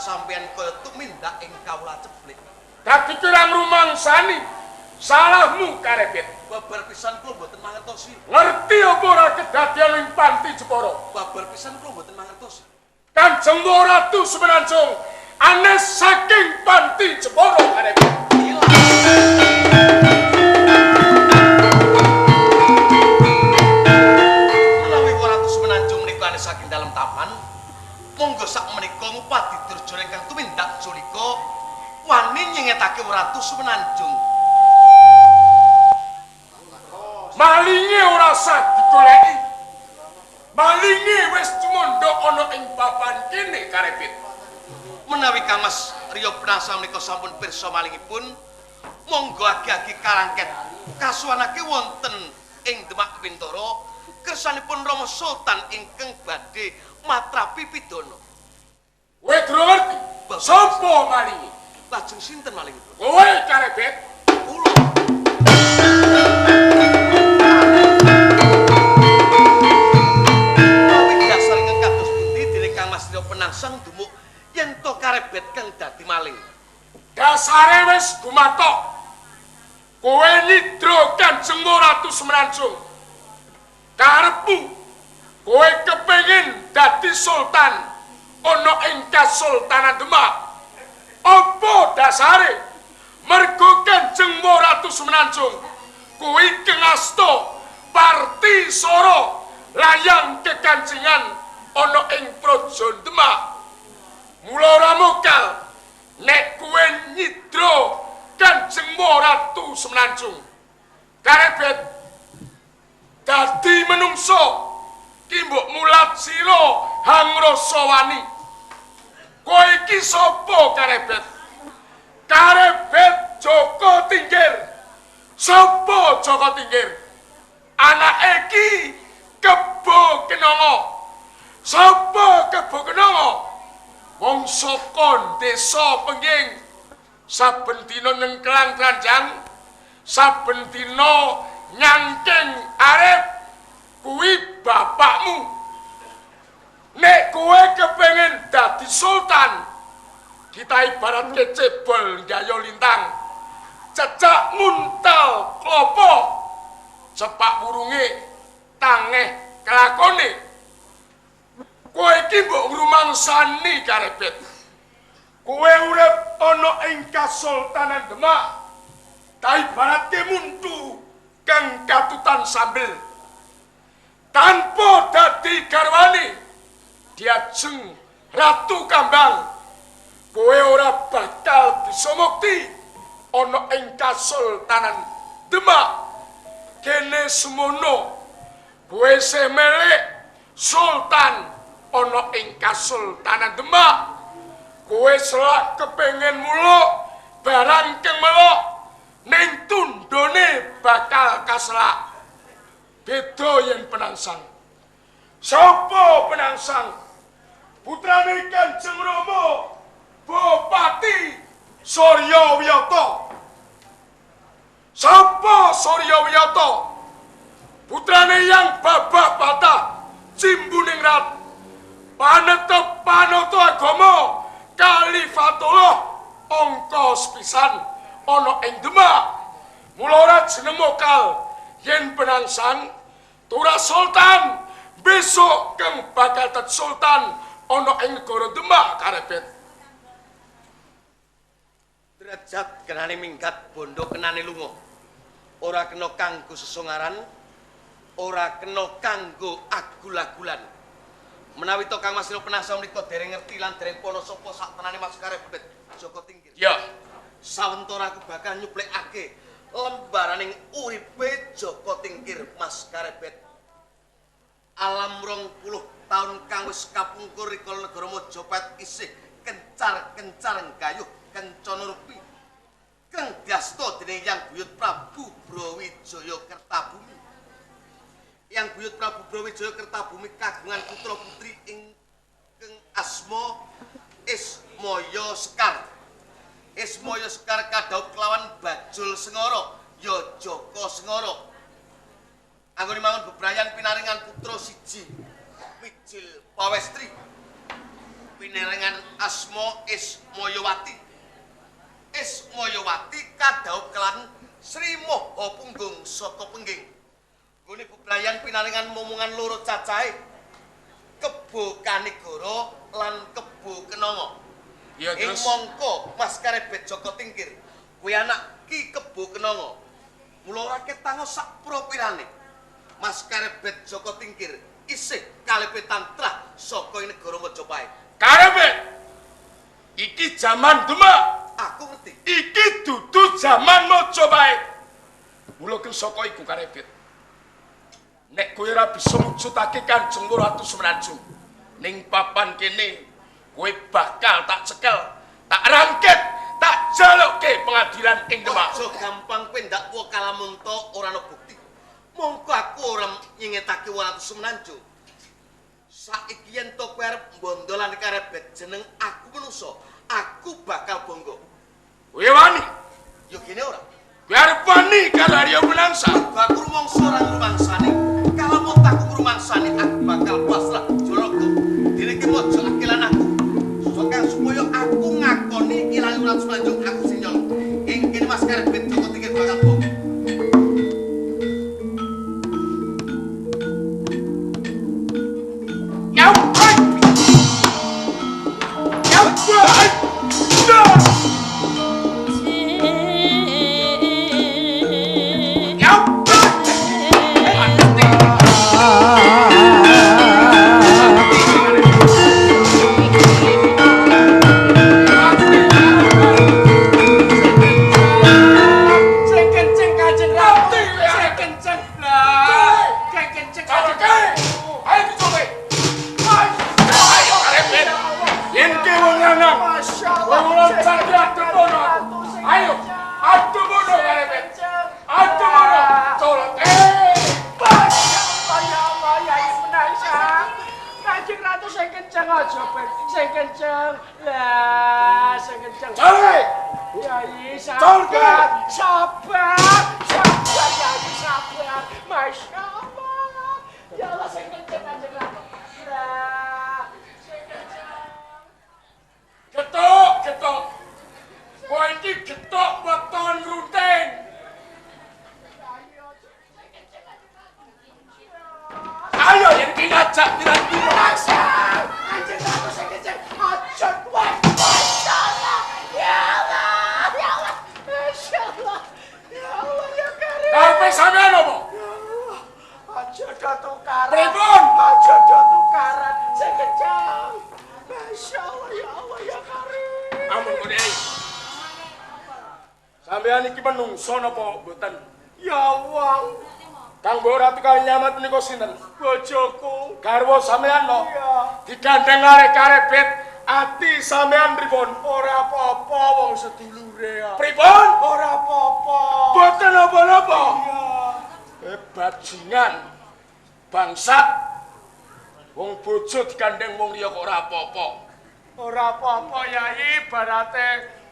sampeyan kaya tumindak ing kawula ceplik. Dadi kurang rumangsani salahmu Karebet. Babar pisan kula mboten mangertosi. Ngerti apa ora kedadian ing panti Jepara? Babar pisan kula mboten mangertosi. Kanjeng Ratu Semenanjung anes saking panti Jepara Karebet. Menawi Ratu Semenanjung menika anes saking dalem taman, monggo sak menika ngupadi Durjana ingkang tumindak Julika wani nyengetake Ratu Semenanjung. Malinge ora sah digoleki. Malinge wis tumandha ana ing papan kene Karebet. Menawi Kang Mas Riyo Penangsang menika sampun pirsa malingipun, monggo agi-agi karangket kasuwanake wonten ing Demak Bintara kersanipun Rama Sultan ingkang badhe matrapi pidana. Kowe durung ngerti sapa malinge? Lajeng sinten malingipun? Kowe Karebet. Kula. Penangsang dumuk yen to Karebet kang dadi maling. Dasare wis gumathok. Kowe nyidra Kanjeng Ratu Semenanjung. Karepmu kowe kepengin dadi sultan ana ing Kasultanan Demak. Apa dasare? Mergo Kanjeng Ratu Semenanjung kuwi kengasta parti sora layang kekancingan ana ing Praja Demak. Mula ora mokal nek kowe nyidra Kanjeng Ratu Semenanjung. Karebet dadi menungso ki mbok mulat sira hangrasa wani. Kowe iki sapa Karebet? Karebet Joko Tingkir. Sapa Joko Tingkir? Anake ki Kebo Kenanga. Sapa Kebo Kenanga? Wong saka desa Pengging. Saben dina nyengklang kranjang, saben dina nyangking arep, kuwi bapakmu. Nek kowe kepengin dadi sultan, kita ibaratke cebol gayo lintang, cecak muntal klopo, cepak wurunge tangeh kelakone. Kowe iki mbok ngrumangsani Karebet. Kowe urip ana ing Kasultanan Demak, ta ibaratke muntu kang katutan sambel. Tanpa dadi garwane diajeng Ratu Kambang, kowe ora bakal bisa mukti ana ing Kasultanan Demak. Kene semono kowe semelek sultan ana ing Kasultanan Demak. Kowe selak kepengin muluk barang keng melok ning tundone bakal kaselak. Beda yen Penangsang. Sapa Penangsang? Putrane Kanjeng Rama Bupati Surya Wiyata. Sapa Surya Wiyata? Putrane yang babah patah Cimbuningrat, panetep panata agama Kalifatullah angka sepisan ana ing Demak. Mula ora jeneng mokal yen Penangsang turah sultan besok kang bakal dadi sultan ana ing negara Demak Karebet. Derajat kenane minggat, bondo kenane lunga. Ora kena kanggo sesongaran, ora kena kanggo agul-agulan. Menawi to Kang Mas Penangsang menika dereng ngerti lan dereng pono sapa sak tenane Mas Karebet Joko Tingkir. Ya, sawentara aku bakal nyuplekake lembaraning uripe Joko Tingkir Mas Karebet. Alam 20 taun kang wis kapungkur rikala negara Majapahit isih kencar-kencar nggayuh kencana rupi. Kang diasta dening Yang Buyut Prabu Brawijaya Kertabumi. Yang Buyut Prabu Brawijaya Kertabumi kagungan putra putri ingkang asma Ismaya Sekar. Ismaya Sekar kadhaup kelawan Bajul Sengara, ya Joko Sengara. Anggone mangun bebrayan pinaringan putra siji, Wijil Pawestri. Pinaringan asma Ismayawati. Ismayawati kadhaup kelan Sri Maha Punggung saka Pengging. Nggone bebrayan pinaringan momongan loro cacahe Kebo Kanigara lan Kebo Kenanga. Ya Ing terus mangka Mas Karebet Jaka Tingkir kuwi anak Ki Kebo Kenanga. Mula ora ketanga sak propirane. Mas Karebet Jaka Tingkir isih kalepetan trah saka ing negara Majapahit. Karebet. Iki jaman Demak. Aku ngerti. Iki dudu jaman Majapahit. Mula ken saka iku Karebet. Nek kowe ora bisa mujudake Kanjeng Ratu Semenanjung ning papan kene, kowe bakal tak cekel, tak rangket, tak jalukke pengadilan ing Demak. Aja gampang kowe ndakwa kalamunta ora ana bukti. Mongko aku ora nyingetake Ratu Semenanjung. Saiki yen to kowe arep mbondo lan Karebet jeneng aku menungso, aku bakal bangga. Kowe wani? Ya gene ora. Kowe arep wani karo Arya Penangsang? Aku rumangsa ora ngrumangsani. Kalamunta aku ngrumangsani aku bakal pasrah jalaga. Dene ki mojokake lan aku. Sokang supaya aku ngakoni ilang Ratu Semenanjung aku sing nyolong. Ing kene Mas Karebet Jaka Tingkir bakal bangga. Sing kenceng Kanjeng Ratu, sing kenceng. Lah, sing kenceng Kanjeng Ratu. Ayo dicoba. Ayo Karebet. Yen ke wong lanang, Masyaallah. wong loncat ki adem ono. Ayo, adem ono Karebet. Adem ono. Colot. Masyaallah ya Allah ya Penangsang. Kanjeng Ratu sing kenceng aja ben, sing kenceng. Lah, sing kenceng. Colot. Yai Colke. sabar, sabar, sabar Yai sabar. Masya Allah. Ya Allah sing kenceng Kanjeng Ratu. Lah, sing kenceng. Getok, getok. Kowe iki getok weton runting. Ayo yen ki ngajak pirang-pirang. Penangsang, Kanjeng Ratu sing kenceng. Aja kuat. Masya Allah. Ya Allah, ya Allah. Masya Allah. Ya Allah ya Karim. Karepe sampean apa? Ya Allah. Aja do tukaran. Pripun? Aja do tukaran. Sing kenceng. Masya Allah ya Allah ya Karim. Ampun kene. Sampean iki menungso napa mboten? Ya wong Kang Mbok Ratu Kalinyamat menika sinten? bojoku. Garwa sampean no. Iya. Digandeng arek Karebet, ati sampean pripun? Ora apa-apa wong sedulure ya. Pripun? Ora apa-apa. Mboten napa-napa. Iya. Bajingan. Bangsat. Wong bojo digandeng wong liya kok ora apa-apa. Ora apa-apa Yai, barate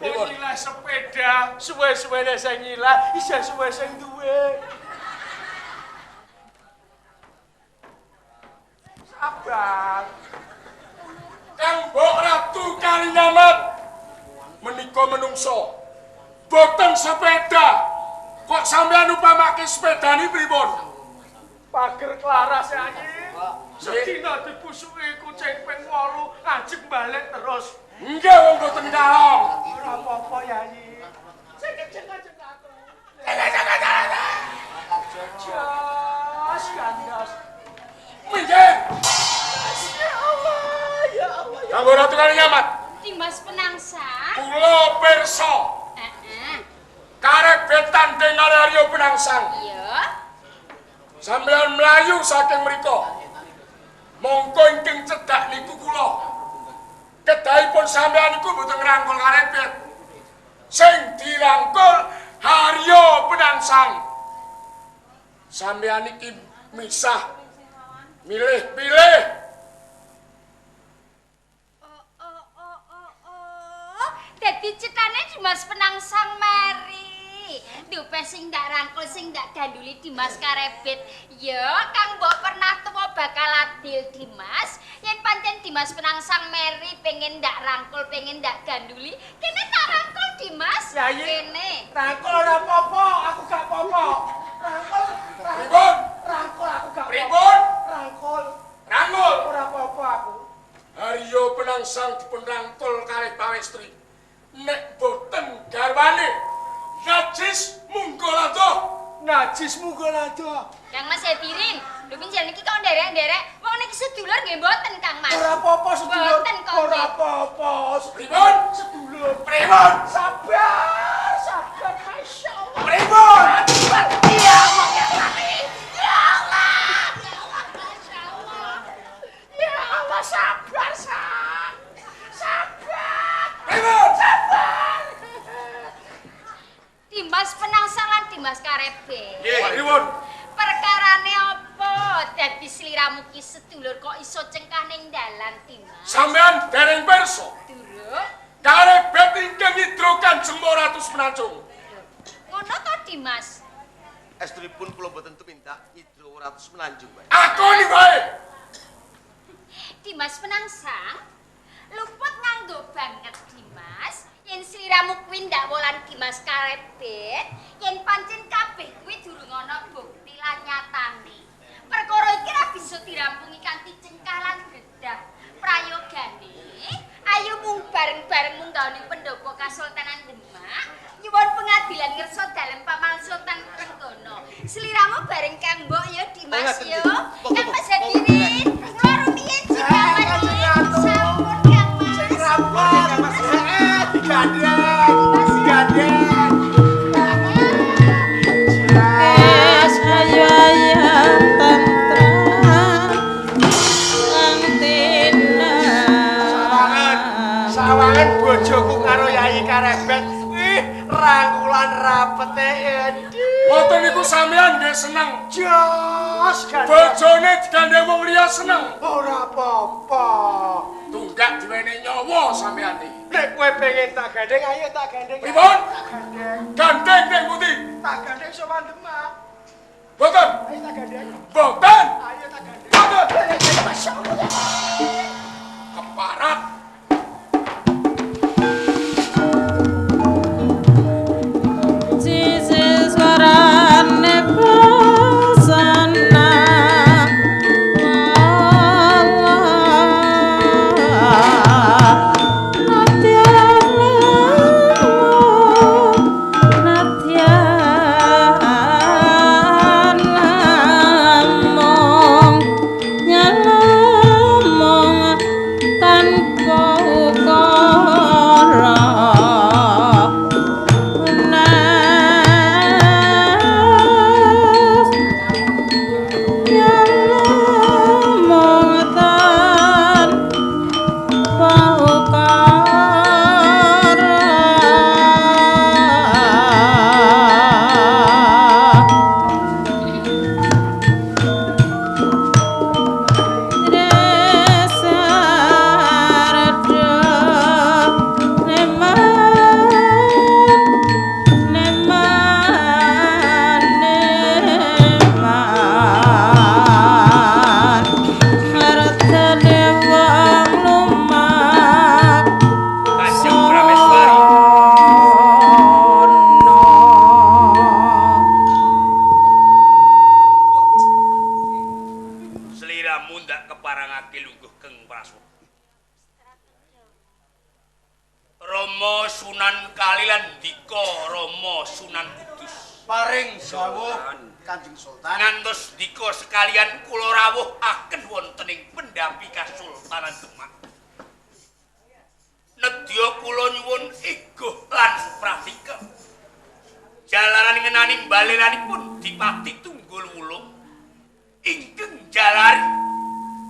Pripun? nyilah sepeda, suwe-suwene sing nyilah, isih suwe sing duwe. Sabar. Kang Mbok Ratu Kalinyamat menika menungso. Boten sepeda. Kok sampean upamake sepedane pripun? Pager klaras Yai. Sedina dipusuki kucing ping 8, ajeng balik terus. Nggih wong boten kalong. Ora apa-apa Yai. Sing kenceng Kanjeng Ratu. Jos gandos. Minggir. Ya Allah, ya Allah. Ya Kang Mbok Ratu Kalinyamat, Dimas Penangsang. kula pirsa Heeh. Karebet tanding karo Arya Penangsang. Iya. Sampeyan mlayu saking mriku. Mongko ingkang cedhak niku kula. Kedahipun sampeyan niku mboten ngrangkul Karebet. Sing dirangkul Arya Penangsang. Sampeyan iki misah milih-pilih. Oh oh oh oh oh. Dadi cetane Dimas Penangsang meri. Dupe sing ndak rangkul sing ndak ganduli Dimas Karebet. Ya, Kang Mbok pernah tuwa bakal adil Dimas. Yen pancen Dimas Penangsang meri pengen ndak rangkul, pengen ndak ganduli, kene tak rangkul Dimas. Kene. Rangkul ora apa-apa, aku gak apa-apa. Rangkul, rangkul, rangkul aku gak apa-apa. Pripun? Rangkul. Rangkul ora apa-apa aku. Haryo Penangsang dipun rangkul kalih pawestri. Nek boten garwane najis munggo ladoh. Najis munggo ladoh. Kang Mas Hadirin, lho pinjal niki kok nderek-nderek. Wong niki sedulur nggih mboten Kang Mas. Ora apa-apa sedulur. Mboten kok. Ora apa-apa. Pripun? Sedulur. Pripun? Sabar, sabar masyaallah. Pripun? Ya Allah ya Ya Allah. Ya Allah masyaallah. Ya Allah sabar, Sang. Sabar. Pripun? Sabar. Dimas Penangsang lan Dimas Karebet. Nggih, pripun? Perkarane apa dadi sliramu ki sedulur kok iso cengkah ning dalan Dimas? Sampeyan dereng pirsa. Durung. Karebet ingkang nyidra Kanjeng Ratu Semenanjung. Ngono to Dimas? Estunipun kula mboten tumindak nyidra Ratu Semenanjung wae. Akoni wae. Dimas Penangsang luput nganggo banget Dimas. Yen sliramu kuwi ndak wolan Dimas Karebet, yen pancen kabeh kuwi durung ana bukti lan nyatane. Perkara iki ora bisa dirampungi kanthi cengkah lan gredah. Prayogane, ayo mung bareng-bareng munggah ning pendopo Kasultanan Demak, nyuwun pengadilan ngersa dalem Paman Sultan Trenggana. Sliramu bareng Kang Mbok ya Dimas ya. Kang Mas Hadirin, kula rumiyin jikawan sampun Kang Mas. Sing rampung Kang Mas. Digandeng, digandeng. Jas ayo ayam tentram lang tina. Sawangan, sawangan bojoku karo Yai Karebet. Wih, rangkulan rapete endi. Mboten niku sampeyan nggih seneng. Jos gandeng. Bojone digandeng wong liya seneng. Ora apa-apa. Tunggak diwenehi nyawa sampeyan iki. Nek kowe pengen tak gandeng, ayo tak gandeng. Pripun? Tak gandeng. Gandeng ning pundi? Tak gandeng sowan Demak. Mboten. Ayo tak gandeng. Mboten. Ayo tak gandeng. Mboten. Masyaallah. Keparat. Sisi suarane pesana. Ngantos dika sekalian kula rawuh aken wonten ing pendhapi Kasultanan Demak. Nedya kula nyuwun iguh lan pratika. Jalaran ngenani baleranipun Dipati Tunggul Wulung ingkang jalari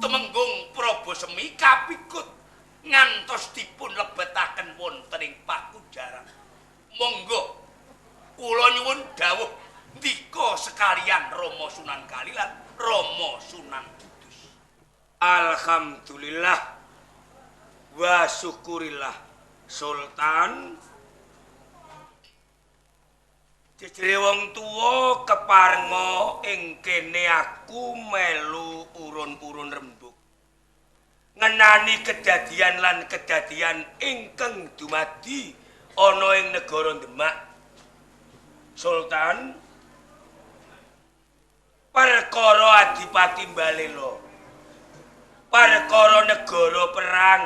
Tumenggung Prabasemi kapikut ngantos dipun lebetaken wonten ing pakujaran. Monggo kula nyuwun dawuh ndika sekalian Rama Sunan Kalilan, Rama Sunan Kudus. Alhamdulillah wa syukurillah Sultan. Jejere wong tuwa keparenga ing kene aku melu urun-urun rembug. Ngenani kedadian lan kedadian ingkang dumadi ana ing negara Demak. Sultan, perkara Adipati Mbalela, perkara negara perang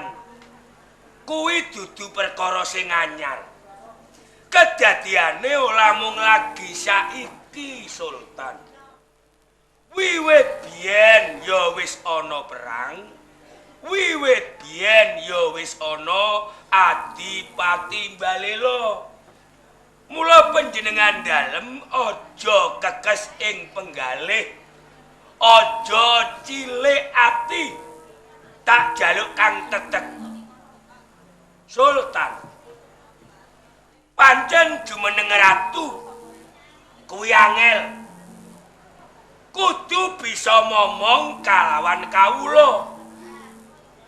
kuwi dudu perkara sing anyar. Kedadiane ora mung lagi saiki, Sultan. Wiwit biyen ya wis ana perang, wiwit biyen ya wis ana Adipati Mbalela. Mula panjenengan dalem aja kekes ing penggalih, aja cilik ati, tak jaluk kang tetek. Sultan, pancen jumeneng ratu kuwi angel, kudu bisa momong kalawan kawula.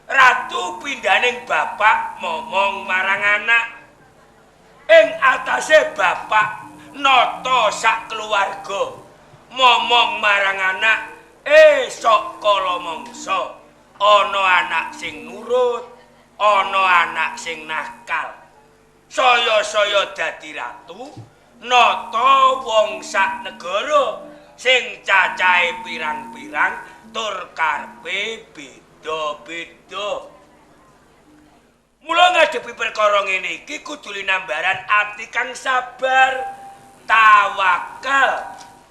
Ratu pindhaning bapak momong marang anak, ing atase bapak nata sak keluarga momong marang anak. Esok kala mangsa ana anak sing nurut, ana anak sing nakal. Saya-saya dadi ratu nata wong sak negara sing cacahe pirang-pirang tur karepe beda-beda. Mula ngadepi perkara ngene iki kudu linambaran ati kang sabar, tawakal,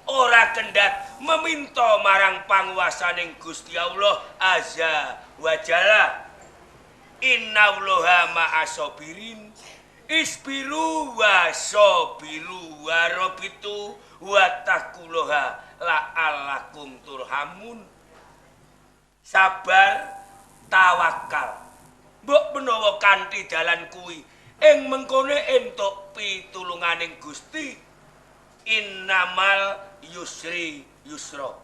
ora kendhat meminta marang panguwasaning Gusti Allah Azza wa Jalla. Innallaha ma'as sabirin. Isbiru wa sabiru wa rabitu wa taqullaha la'allakum turhamun. Sabar, tawakal. Mbok menawa kanthi dalan kuwi ing mengkone entuk pitulunganing Gusti. Innamal yusri yusra.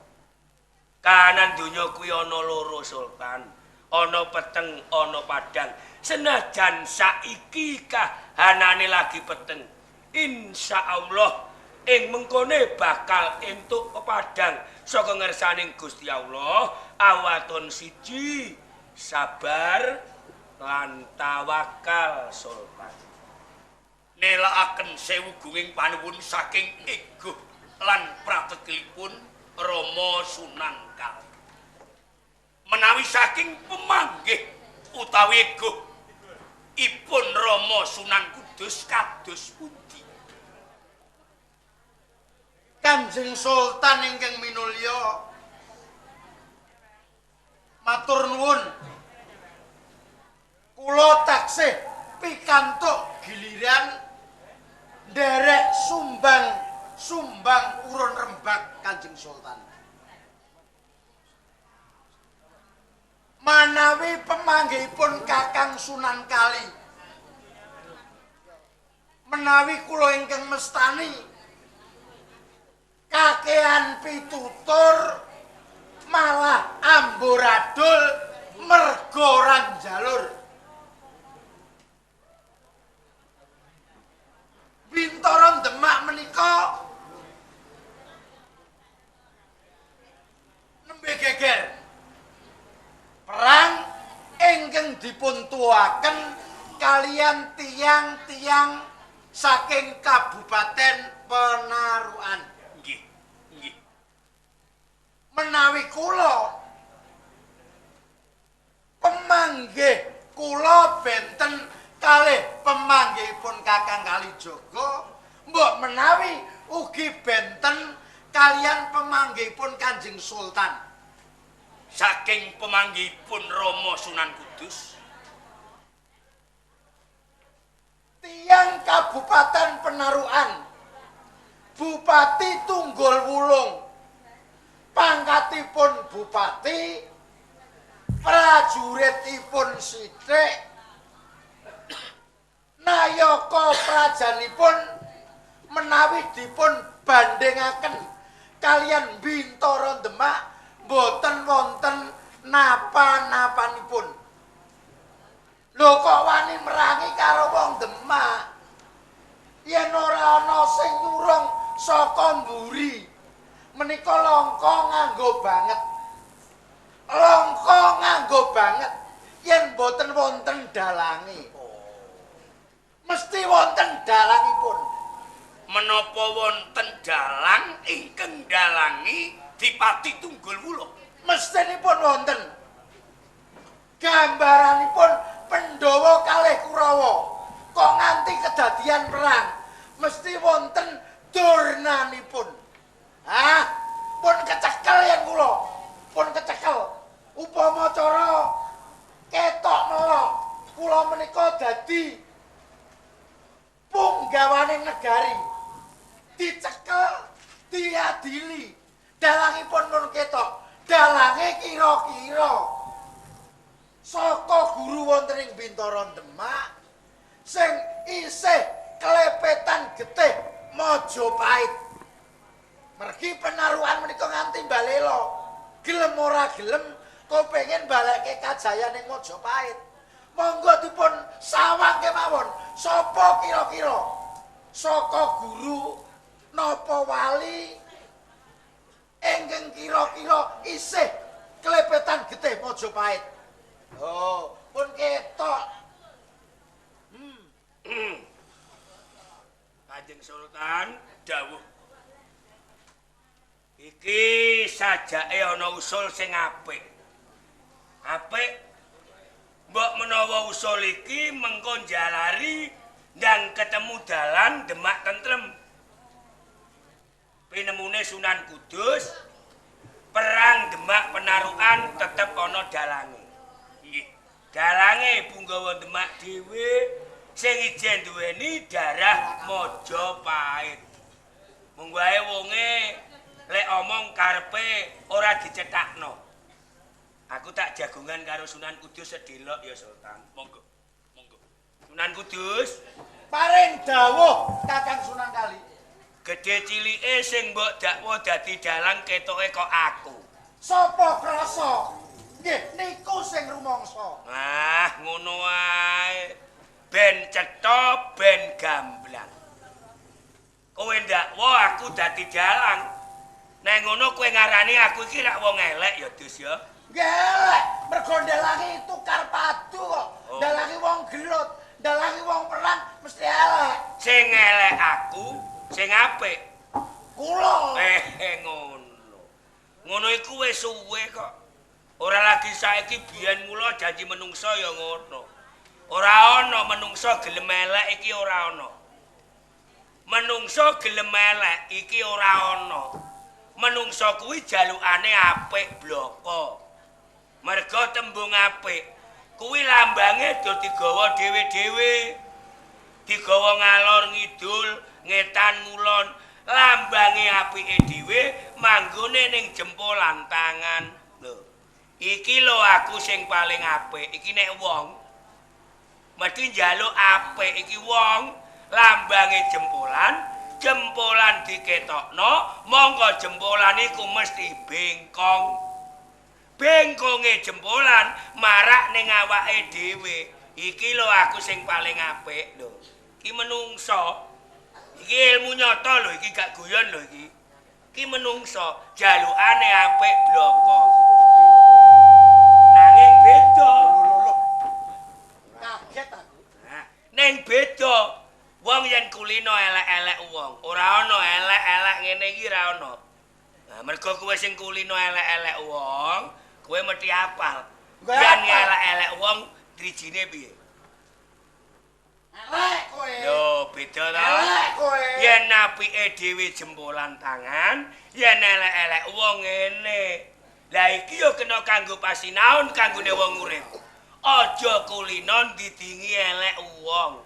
Kahanan donya kuwi ana loro, Sultan. Ana peteng, ana padhang. Senajan saiki kahanane lagi peteng, insyaallah ing mengkone bakal entuk pepadhang saka ngersaning Gusti Allah. Awaton siji, sabar lan tawakal, Sultan. Nelakaken sewu gunging panuwun saking eguh lan prategelipun Rama Sunan Kali. Menawi saking pemanggih utawi eguh ipun Rama Sunan Kudus kados pundi? Kanjeng Sultan ingkang minulya, matur nuwun. Kula taksih pikantuk giliran nderek sumbang urun rembag Kanjeng Sultan. Manawi pemanggihipun Kakang Sunan Kali, menawi kula ingkang mestani kakean pitutur malah amburadul merga ora njalur. Bintara Demak menika nembe geger perang ingkang dipuntuaken kalian tiang-tiang saking Kabupaten Penarukan. Nggih, nggih. Menawi kula pemanggih kula benten kalih pemanggihipun Kakang Kalijaga, mbok menawi ugi benten kalian pemanggihipun Kanjeng Sultan. Saking pemanggihipun Rama Sunan Kudus, tiyang Kabupaten Penarukan, Bupati Tunggul Wulung, pangkatipun bupati, prajuritipun sithik, nayaka prajanipun menawi dipun bandingaken kalian Bintara Demak mboten wonten napa-napanipun. Lho kok wani merangi karo wong Demak? Yen ora ana sing nyurung Saka mburi menika langka nganggo banget. Langka nganggo banget yen boten wonten dalange. Mesti wonten dalangipun. Menapa wonten dalang ingkang dalangi Dipati Tunggul Wulung? Mestinipun wonten. Gambaranipun Pandhawa kalih Kurawa kok nganti kedadian perang mesti wonten durnanipun. Ah, pun kecekel yen kula, pun kecekel. Upama cara ketok melok kula menika dadi punggawaning negari. Dicekel, diadili. Dalangipun pun ketok, dalange kira-kira saka guru wonten ing Bintara Demak sing isih klepetan getih Majapahit. Mergi penaruhan menika nganti balela. Gelem ora gelem kepengin balekke kajayan ing Majapahit. Monggo dipun sawang kemawon sapa kira-kira saka guru napa wali ingkang kira-kira isih klepetan getih Majapahit. Oh, pun ketok. Kanjeng Sultan dawuh. Iki sajake ana usul sing apik. Apik. Mbok menawa usul iki mengko njalari ndang ketemu dalan Demak tentrem. Pinemune Sunan Kudus, perang Demak penarukan tetep ana dalange. Nggih. Dalange punggawa Demak dhewe sing ijen duweni darah Majapahit. Mung wae wonge lek omong karepe ora dicetakno. Aku tak jagongan karo Sunan Kudus sedelok ya Sultan. Monggo. Monggo. Sunan Kudus paring dawuh Kakang Sunan Kali. Gedhe cilike sing mbok dakwa dadi dalang ketoke kok aku. Sapa krasa? Nggih niku sing rumangsa. Ah, ngono wae. Ben cetha ben gamblang. Kowe ndakwa aku dadi dalang. Nek ngono kowe ngarani aku iki rak wong elek ya, Dus ya. Nggih elek, mergo ndalangi tukar padu kok. Oh. Ndalangi wong gelut, ndalangi wong perang mesti elek. Sing elek aku, sing apik kula. Ngono. Ngono iku wis suwe kok. Ora lagi saiki, biyen mula janji menungso ya ngono. Ora ana menungso gelem elek iki ora ana. Menungso gelem elek iki ora ana. Menungso kuwi jalukane apik bloko. Mergo tembung apik kuwi lambange do digawa dhewe-dhewe. Digawa ngalor ngidul, ngetan ngulon. Lambange apike dhewe manggone ning jempolan tangan. Lho. Iki lho aku sing paling apik. Iki nek wong mesti njaluk apik iki wong lambange jempolan, jempolan diketokno, monggo jempolan iku mesti bengkong. Bengkonge jempolan marak ning awake dhewe. Iki lho aku sing paling apik lho. Iki menungso. Iki ilmu nyata lho, iki gak guyon lho iki. Iki menungso jalukane apik bloko. Nanging beda. Kaget aku. Nah, ning beda. Wong yen kulino elek-elek wong, ora ana elek-elek ngene iki ora ana. Nah, mergo kowe sing kulino elek-elek wong, kowe mesti apal. Yen elek-elek wong drijine piye? Elek kowe. Lho, beda ta? Elek kowe. Yen apike dhewe jempolan tangan, yen elek-elek wong ngene. Lah iki yo kena kanggo pasinaon kanggone wong urip. Aja kulino ndidingi elek wong.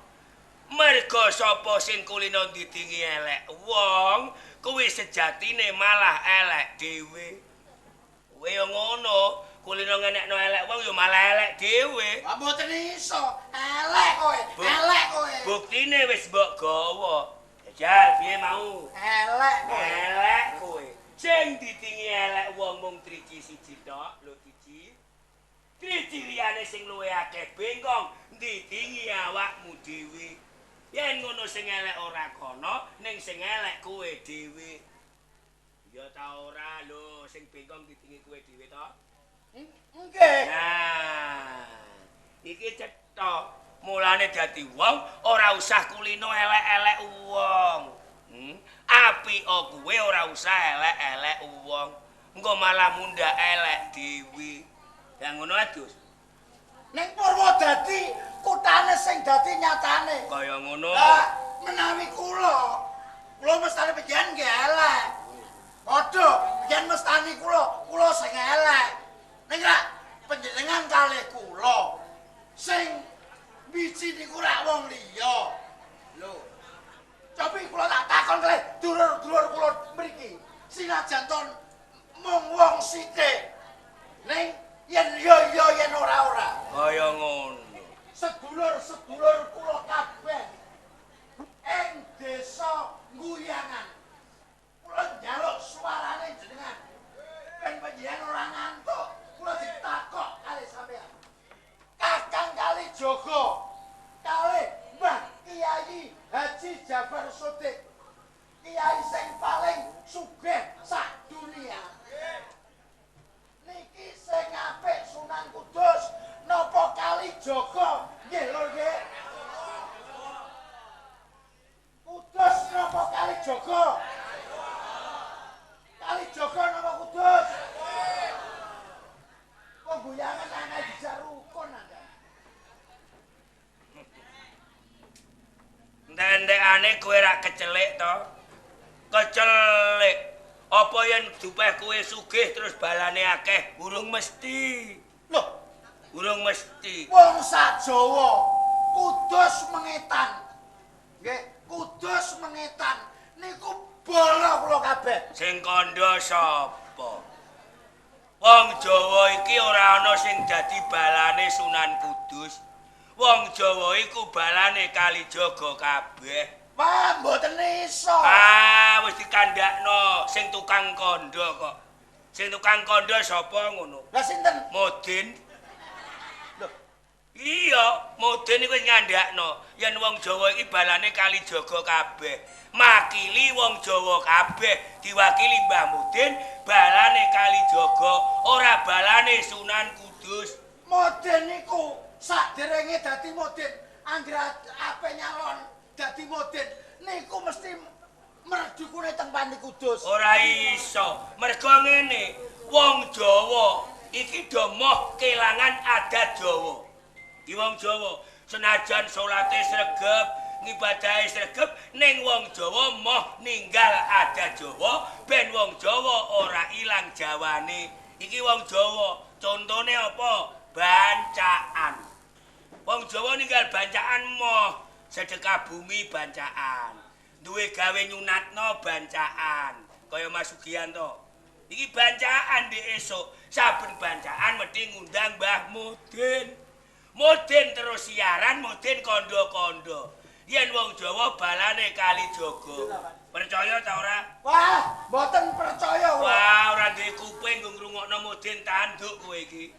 Mergo sapa sing kulino ndidingi elek wong, kuwi sejatine malah elek dhewe. Kowe yo ngono, kulino ngenekno elek wong yo malah elek dhewe. Ah mboten iso, elek kowe, elek kowe. Buktine wis mbok gawa. Jajal piye mau? Elek kowe. Elek kowe. Sing didingi elek wong mung driji siji tok, lho driji. Driji liyane sing luwih akeh bengkong ndidingi awakmu dhewe. Yen ngono sing elek ora kono, ning sing elek kowe dhewe. Ya ta ora lho, sing bengkong didingi kowe dhewe to? Nggih. Nah, iki cetha. Mulane dadi wong ora usah kulino elek-elek wong. Apika kowe ora usah elek-elek wong. Engko malah mundhak elek dhewe. Ya ngono adus. Ning Purwodadi kutane sing dadi nyatane. Kaya ngono. Lah menawi kula, kula mestani panjenengan nggih elek. Padha yen mestani kula, kula sing elek. Ning rak panjenengan kalih kula sing biji niku rak wong liya. Lho. Cobi kula tak takon kalih dulur-dulur kula mriki. Sinajan ton mung wong sithik. Ning yen ya ya yen ora-ora. Kaya ngono. Sedulur-sedulur kula kabeh ing desa Ngguyangan. Kula njaluk suarane jenengan. Ben panjenengan ora ngantuk, kula ditakok kalih sampeyan. Kakang Kalijaga kalih Mbah Kiai Haji Jafar Shodiq, kiai sing paling sugih sak dunia. Niki sing apik Sunan Kudus napa Kalijaga? Nggih lho nggih. Kudus napa Kalijaga? Kalijaga napa Kudus? Kok guyangan angel dijak rukun anda. Entek-entekane kowe rak kecelik to? Kecelik. Apa yen dupeh kowe sugih terus balane akeh? Urung mesti. Loh, urung mesti. Wong sak Jawa Kudus mengetan. Nggih, Kudus mengetan niku bala kula kabeh. Sing kandha sapa? Wong Jawa iki ora ana sing dadi balane Sunan Kudus. Wong Jawa iku balane Kalijaga kabeh. Wah, mboten iso. Ah, wis dikandhakno sing tukang kandha kok. Sing tukang kandha sapa ngono? Lah sinten? Modin. Lho. Iya, Modin iku wis ngandhakno yen wong Jawa iki balane Kalijaga kabeh. Makili wong Jawa kabeh diwakili Mbah Modin, balane Kalijaga, ora balane Sunan Kudus. Modin niku saderenge dadi Modin, anggere ape nyalon dadi Modin niku mesti merdukune teng Panti Kudus. Ora iso, mergo ngene, wong Jawa iki do moh kelangan adat Jawa. Iki wong Jawa senajan salate sregep, ngibadahe sregep, ning wong Jawa moh ninggal adat Jawa ben wong Jawa ora ilang jawane. Iki wong Jawa, contone apa? Bancaan. Wong Jawa ninggal bancaan moh, sedekah bumi bancaan. Duwe gawe nyunatno bancaan. Kaya Mas Sugianto. Iki bancaan ndek esuk. Saben bancaan mesti ngundang Mbah Mudin. Mudin terus siaran, Mudin kandha-kandha. Yen wong Jawa balane Kalijaga. Percaya ta ora? Wah, mboten percaya kula. Wah, ora duwe kuping nggo ngrungokno Mudin tanduk kowe iki.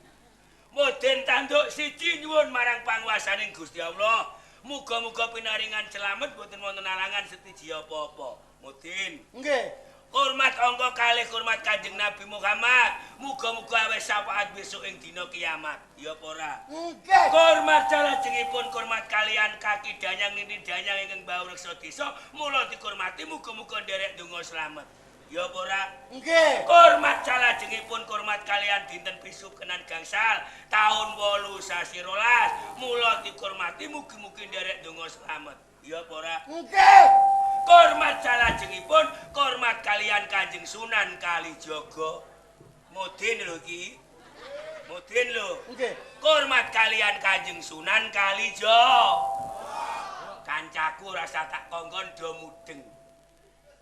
Mudin tanduk siji nyuwun marang panguwasaning Gusti Allah. Muga-muga pinaringan selamet boten wonten alangan setiji apa-apa. Mudin. Nggih. Hormat angka kalih hormat Kanjeng Nabi Muhammad. Muga-muga aweh syafaat besok ing dina kiamat. Ya apa ora? Nggih. Hormat salajengipun hormat kalian kaki danyang nini danyang ingkang bau reksa desa. Mula dikurmati muga-muga nderek donga slamet. Ya apa ora? Nggih. Hormat salajengipun hormat kalian dinten besuk kenan gangsal taun 8 sasi 12. Mula dikurmati mugi-mugi nderek donga slamet. Ya apa ora? Nggih. Hormat salajengipun hormat kalian Kanjeng Sunan Kalijaga. Mudin lho iki. Mudin lho. Nggih. Hormat kalian Kanjeng Sunan Kalijaga. Kancaku rasa tak kongkon do mudeng.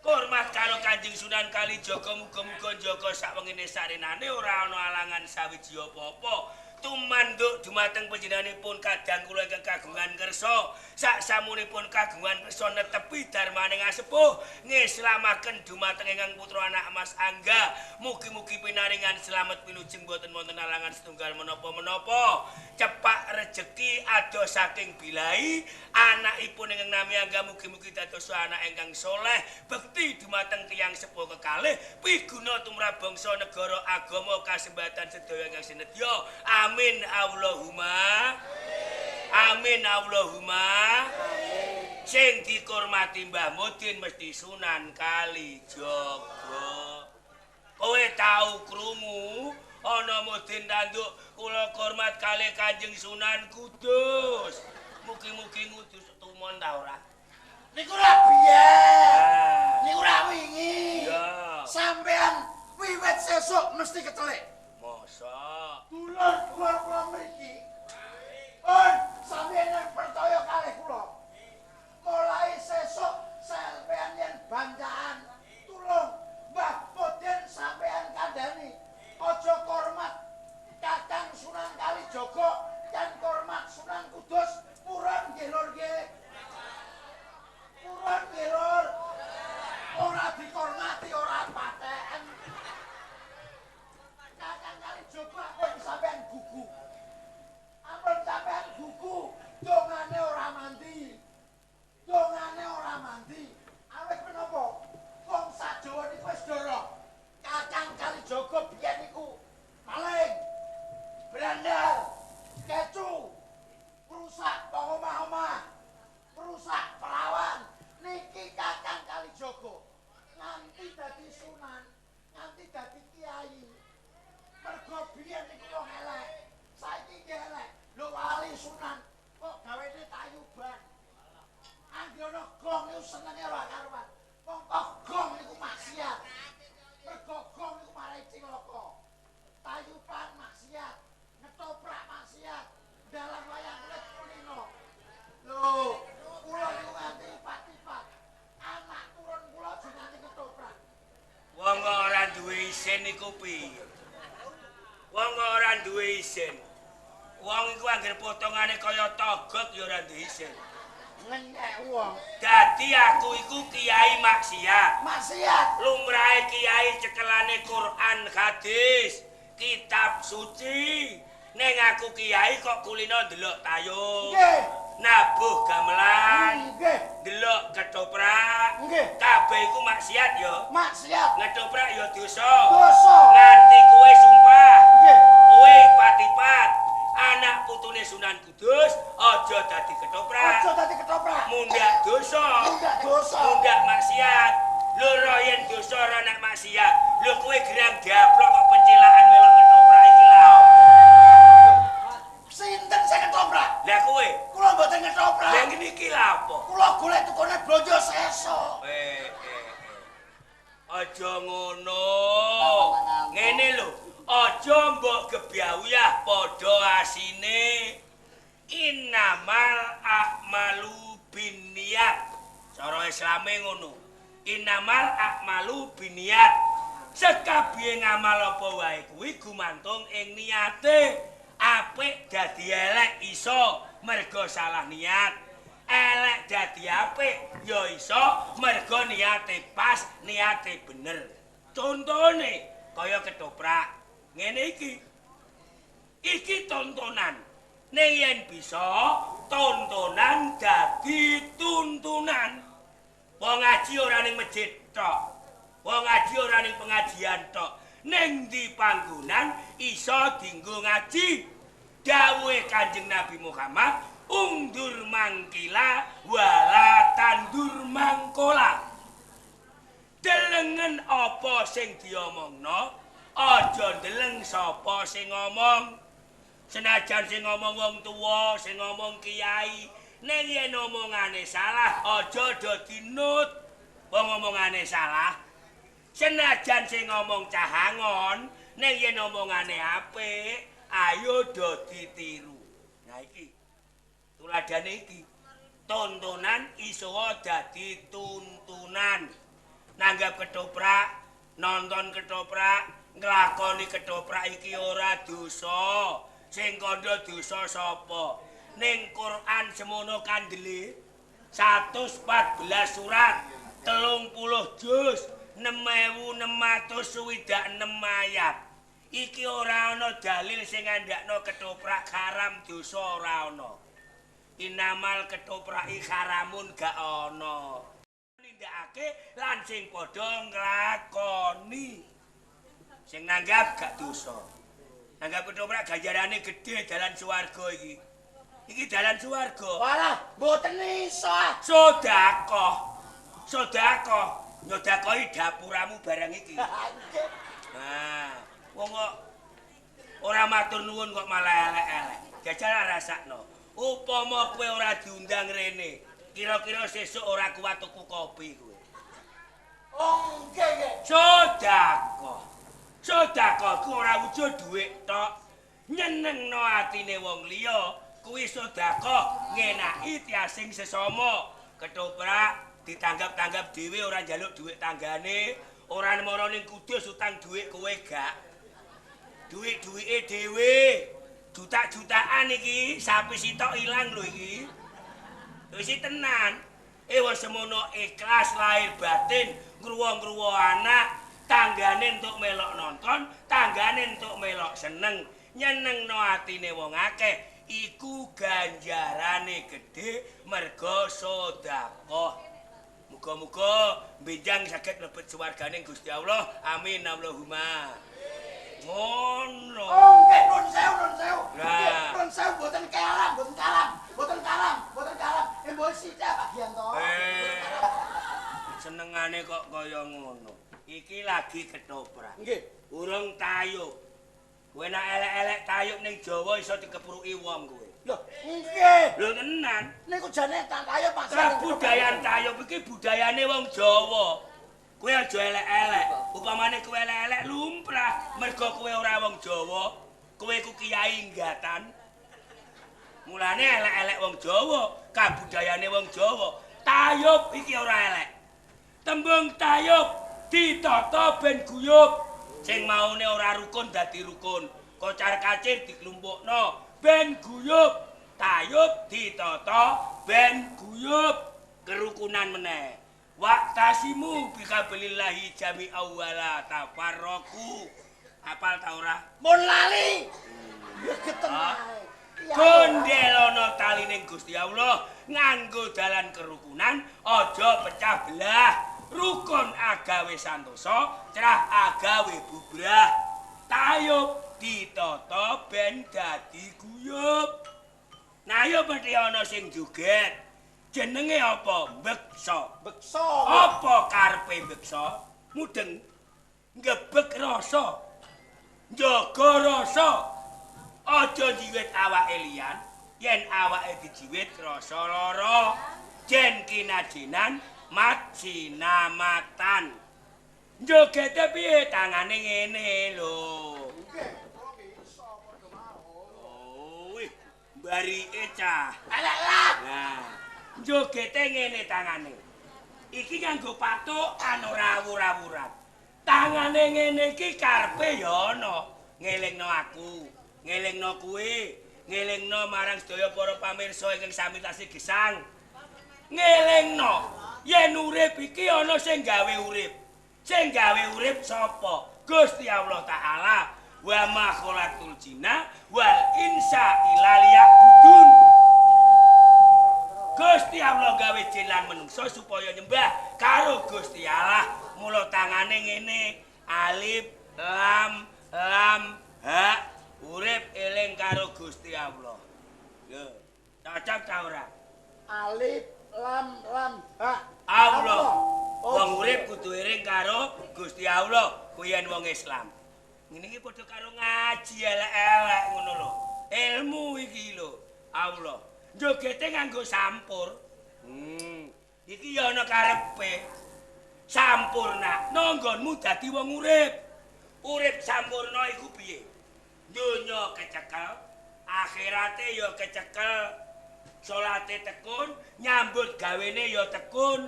Hormat karo Kanjeng Sunan Kalijaga muga-muga njaga sakwengine sarinane ora ana alangan sawiji apa-apa. Tumanduk dumateng panjenenganipun kadang kula ingkang kagungan kersa sak samunipun kagungan kersa netepi darmaning asepuh ngislamaken dumateng ingkang putra anak Mas Angga mugi-mugi pinaringan slamet wilujeng boten wonten alangan setunggal menapa-menapa cepak rejeki adoh saking bilai anakipun ingkang nami Angga mugi-mugi dados anak ingkang soleh bekti dumateng tiyang sepuh kekalih piguna tumrap bangsa negara agama kasembatan sedaya ingkang sinedya. Amin Allahumma. Amin Allahumma. Sing dikurmati Mbah Mudin mesti Sunan Kalijaga. Kowe tau krungu ana Mudin tanduk kula hormat kalih Kanjeng Sunan Kudus. Mugi-mugi ngudus tumon ta ora? Niku ra biyen. Niku ra wingi. Sampean wiwit sesuk mesti kecelik. Masa? Dulur-dulur kula mriki. Pun sampeyan yen percaya kalih kula. Mulai sesuk sampeyan yen bancaan, tulung Mbah Mudin sampeyan kandhani. Aja hormat Kakang Sunan Kalijaga yen hormat Sunan Kudus purun nggih lur nggih. Purun nggih lur. Ora dikormati ora paten. Kakang Kalijaga pun sampean gugu. Ampun sampean gugu, dongane ora mandi. Dongane ora mandi. Awit menapa? Wong sak Jawa niku wis doro. Kakang Kalijaga biyen niku maling, brandal, kecu, rusak omah-omah, rusak perawan. Niki Kakang Kalijaga nganti dadi sunan, nganti dadi kiai. Mergo biyen niku wong elek, saiki nggih elek. Lho wali sunan kok gawene tayuban. Anggere ana gong niku senenge ora karuan. Mongko gong niku maksiat. Mergo gong niku marai cilaka. Tayuban maksiat, ngetoprak maksiat, dalang wayang kulit kulino. Lho, kula niku nganti ipat-ipat. Anak turun kula aja nganti ketoprak. Wong kok ora duwe isin niku piye? Wong kok ora duwe isin. Wong iku anggere potongane kaya togok ya ora duwe isin. Ngenyek wong. Dadi aku iku kiai maksiat. Maksiat. Lumrahe kiai cekelane Quran, hadis, kitab suci. Ning aku kiai kok kulino ndelok tayub. Nggih. Nabuh gamelan. Nggih. Ndelok ketoprak. Nggih. Kabeh iku maksiat ya. Maksiat. Ngetoprak ya dosa. Dosa. Nganti kowe sumpah. Nggih. Kowe ipat-ipat. Anak putune Sunan Kudus aja dadi ketoprak. Aja dadi ketoprak. Mundak dosa. Mundak dosa. Mundak maksiat. Lho roh yen dosa ora nak maksiat. Lho kowe gerang diaplok kok pencilaan melok ketoprak iki lha apa? Sinten sing ketoprak? Lah kowe. Kula mboten ketoprak. Lah ngene iki lha apa? Kula golek tukone blonjo sesuk. Aja ngono. Ngene lho. Aja mbok gebyawuyah padha asine. Innamal a'malu binniyat. Cara Islame ngono. Innamal a'malu binniyat. Sekabehe ngamal apa wae kuwi gumantung ing niate. Apik dadi elek iso mergo salah niat. Elek dadi apik ya iso mergo niate pas, niate bener. Contone kaya ketoprak. Ngene iki. Iki tontonan. Ning yen bisa tontonan dadi tuntunan. Wong ngaji ora ning masjid tok. Wong ngaji ora ning pengajian tok. Ning ndi panggonan iso dienggo ngaji. Dawuhe Kanjeng Nabi Muhammad, "Undur mangkila wala tandur mangkola." Delengen apa sing diomongno, aja ndeleng sapa sing ngomong. Senajan sing ngomong wong tuwa, sing ngomong kiai, ning yen omongane salah aja do dinut. Wong omongane salah. Senajan sing ngomong cah angon, ning yen omongane apik, ayo do ditiru. Nah iki tuladane iki. Tontonan iso dadi tuntunan. Nanggap ketoprak, nonton ketoprak, nglakoni ketoprak iki ora dosa. Sing kandha dosa sapa? Ning Quran semono kandele 114 surat, 30 juz, 6666 ayat. Iki ora ana dalil sing ngandhakno ketoprak haram dosa ora ana. Inamal ketopraki haramun gak ana. Nindakake lan sing padha nglakoni. Sing nanggap gak dosa. Nanggap ketoprak ganjarane gedhe dalan swarga iki. Iki dalan swarga. Walah, mboten iso. Sedekah. Sedekah nyodakohi dapuramu barang iki. Nah, wong kok ora matur nuwun kok malah elek-elek. Jajal rasakno. Upama kowe ora diundang rene, kira-kira sesuk ora kuat tuku kopi kowe. Oh, nggih, nggih. Sedekah. Sedekah ku ora wujud dhuwit tok. Nyenengno atine wong liya, kuwi sedekah ngenaki tiasing sesama. Ketoprak ditanggap-tanggap dhewe ora njaluk dhuwit tanggane, ora mara ning Kudus utang dhuwit kowe gak. Dhuwit-dhuwite dhewe. Juta-jutaan iki, sapi sitok ilang lho iki. Wis tenan. Wis semono ikhlas lahir batin, ngruwo-ngruwo anak, tanggane entuk melok nonton, tanggane entuk melok seneng, nyenengno atine wong akeh, iku ganjarane gedhe merga sedekah. Muga-muga benjang saged mlebet swargane Gusti Allah. Amin Allahumma. Ngono. Oh, nggih, nuwun sewu, nuwun sewu. Nuwun sewu mboten karam, mboten karam, mboten karam, mboten karam. Mbok sithik Pak Gianto. Senengane kok kaya ngono. Iki lagi ketoprak. Nggih. Urung tayub. Kowe nek elek-elek tayub ning Jawa iso dikepruki wong kowe. Lho, nggih. Lho tenan. Niku jane tayub Pak. Kabudayan tayub iki budayane wong Jawa. Kowe aja elek-elek. Upamane kowe elek-elek lumrah mergo kowe ora wong Jawa, kowe ku kiai nggatan. Mulane elek-elek wong Jawa, kabudayane wong Jawa. Tayub iki ora elek. Tembung tayub ditata ben guyub. Sing maune ora rukun dadi rukun. Kocar-kacir diklumpukno ben guyub. Tayub ditata ben guyub. Kerukunan meneh. Waqtasimu bihablillahi jami'aw wala tafarraqu. Apal ta ora? Mun lali. Geteng ae. Gondelono talining Gusti Allah nganggo dalan kerukunan, aja pecah belah. Rukun agawe santosa, crah agawe bubrah. Tayub ditata ben dadi guyub. Nah ya mesti ana sing joget. Jenenge apa? Beksa. Beksa. Apa karepe beksa? Mudeng. Ngebek rasa. Njaga rasa. Aja njiwit awake liyan, yen awake dijiwit rasa lara. Jen kinajinan mat sinamatan. Njogete piye? Tangane ngene lho. Nggih, kula nggih iso padha mawon. Oh, wih, mbarike cah. Elek lah. Nah. Jogete ngene tangane. Iki nganggo patukan ora awur-awuran. Tangane ngene iki karepe ya ana. Ngelingno aku, ngelingno kowe, ngelingno marang sedaya para pamirsa ingkang sami tasih gesang. Ngelingno yen urip iki ana sing gawe urip. Sing gawe urip sapa? Gusti Allah Ta'ala. Wa ma khalaqtul jinna wal insa illa liya'budun. Gusti Allah gawe jin lan menungsa supaya nyembah karo Gusti Allah. Mula tangane ngene, alif lam lam ha, urip eling karo Gusti Allah. Lho, cocok ta ora? Alif lam lam ha. Allah. Wong urip kudu eling karo Gusti Allah, kuwi yen wong Islam. Ngene iki padha karo ngaji elek-elek ngono lho. Ilmu iki lho, Allah. Jogete nganggo sampur. Iki ya ana karepe. Sampurna nggonmu dadi wong urip. Urip sampurna iku piye? Donya kecekel, akhirate ya kecekel. Salate tekun, nyambut gawene ya tekun.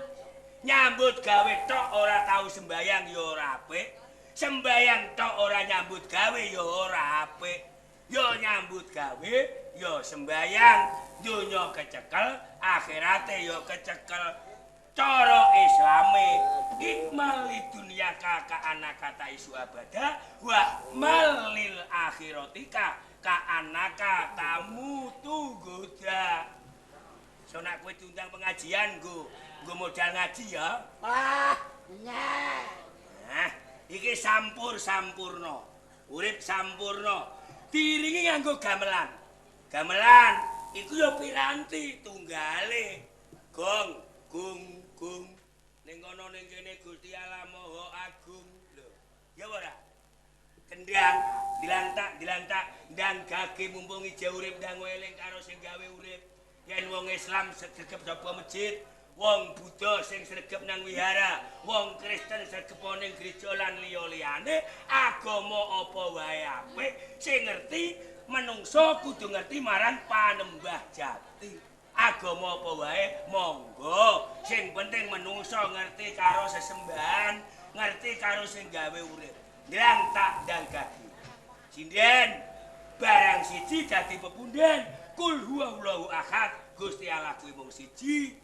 Nyambut gawe tok ora tau sembayang ya ora apik. Sembayang tok ora nyambut gawe ya ora apik. Ya nyambut gawe, ya sembayang, donya kecekel, akhirate ya kecekel. Cara Islame ikmal lidunya ka anaka taisu abada wa malil akhiratika ka anaka tamutu goda. So nek kowe diundang pengajian nggo modal ngaji ya. Wah, nyeh. Nah, iki sampur-sampurna. Urip sampurna. Diiringi nganggo gamelan. Gamelan iku ya piranti tunggale. Gong, gung, gung. Ning kono ning kene Gusti Allah Maha Agung. Lho, ya ora? Kendang dilantak, dilantak, ndang gage mumpung ije urip ndang eling karo sing gawe urip. Yen wong Islam sregep sapa masjid, wong Buddha sing sregep nang wihara, wong Kristen sregep ning gereja lan liya-liyane, agama apa wae apik, sing ngerti menungso kudu ngerti marang panembah jati. Agama apa wae monggo, sing penting menungso ngerti karo sesembahan, ngerti karo sing gawe urip. Ndang tak ndang gagi. Sinden barang siji dadi pepunden, kul huwallahu ahad, Gusti Allah kuwi mung siji.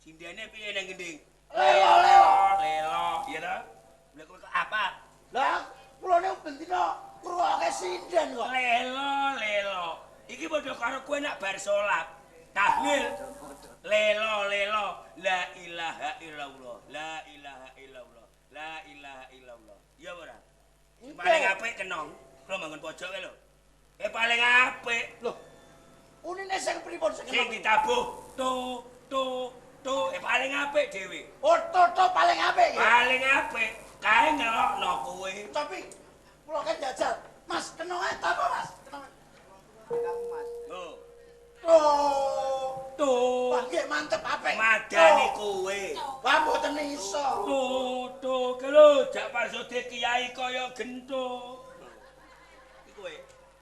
Sindene piye nang gending? Lelo lelo. Lelo, iya ta? Lha kowe kok apa? Lah, kula niku ben dina ngrungokke sinden kok. Lelo lelo. Iki padha karo kowe nak bar salat. Tahlil. Lelo lelo, la ilaha illallah, la ilaha illallah, la ilaha illallah. Ya ora? Paling apik kenong. Kula manggon pojok kae lho. Paling apik. Lho. Unine sing pripun sing sing ditabuh to to to paling apik dhewe. Oh, to to paling apik iki. Paling apik. Kae ngelokno kowe. Tapi kula kan jajal. Mas, kenonge ta apa, Mas? Kenonge. Mas. Lho. To to. Wah, nggih mantep apik. Madani kowe. Wah, mboten iso. To to ke lho, Jak Parsode kiai kaya gento. Iki kowe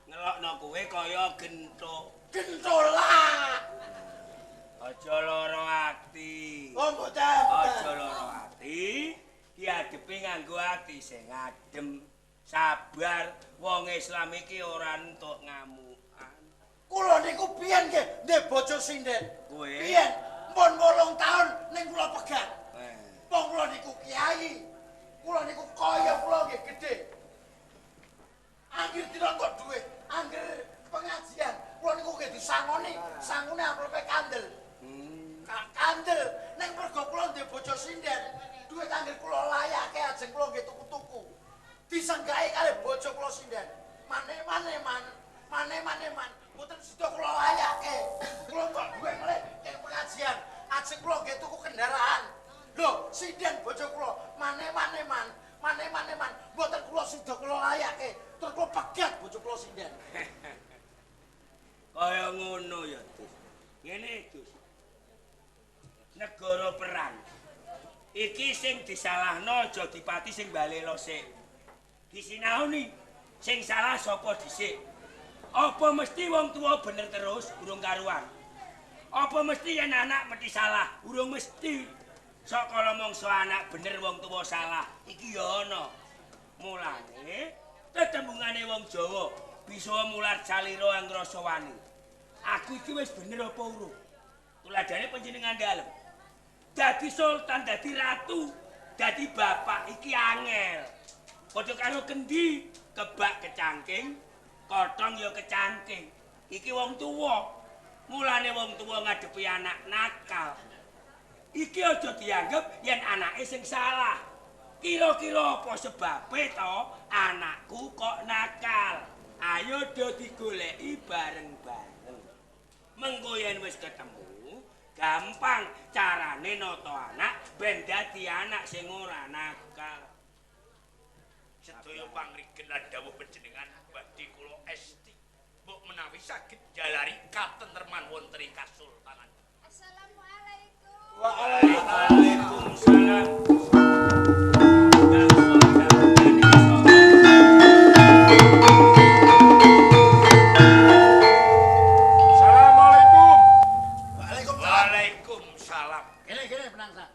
ngelokno kowe kaya gento. Gentolak. Aja lara ati. Oh, mboten. Aja lara ati. Diadepi nganggo ati sing adem. Sabar, wong Islam iki ora entuk ngamukan. Kula niku biyen nggih ndek bojo sinden. Kowe biyen mpun 8 taun ning kula pegat. Wong kula niku kiai. Kula niku kaya kula nggih gedhe. Anggir dina kok dhuwit, angger pengajian kula niku nggih disangoni, sangune amplope kandel. Kandel ning mergo kula ndek bojo sinden, dhuwit angger kula layake ajeng kula nggih tuku-tuku. Disenggake kalih bojo kula sinden. Mane-mane man, mane-mane man, mboten sida kula layake. Kula kok dhuwit melih ing pengajian, ajeng kula nggih tuku kendaraan. Lho, sinden bojo kula, mane-mane man, mane-mane man, mboten kula sida kula layake. Terus kula pegat bojo kula sinden. Kaya ngono ya, Dus. Ngene, Dus. Negara perang. Iki sing disalahno aja dipati sing balela sik. Disinaoni sing salah sapa dhisik. Apa mesti wong tuwa bener terus urung karuan? Apa mesti yen anak mesti salah? Urung mesti. Sok kala mangsa anak bener wong tuwa salah, iki ya ana. Mulane tetembungane wong Jawa bisa mular salira angrasa wani. Aku iki wis bener apa urung? Tuladhane panjenengan dalem. Dadi sultan, dadi ratu, dadi bapak iki angel. Padha karo kendi, kebak kecangking, kotong ya kecangking. Iki wong tuwa. Mulane wong tuwa ngadepi anak nakal. Iki aja dianggep yen anake sing salah. Kira-kira apa sebabe to anakku kok nakal? Ayo do digoleki bareng-bareng. Mengko yen wis ketemu, gampang carane nata anak ben dadi anak sing ora nakal. Sedaya pangrigen lan dawuh panjenengan badhe kula esti. Mbok menawi saged jalari katentreman wonten ing kasultanan. Assalamualaikum. Waalaikumsalam. Assalamualaikum. Waalaikumsalam. Waalaikumsalam. Kene kene penangsa.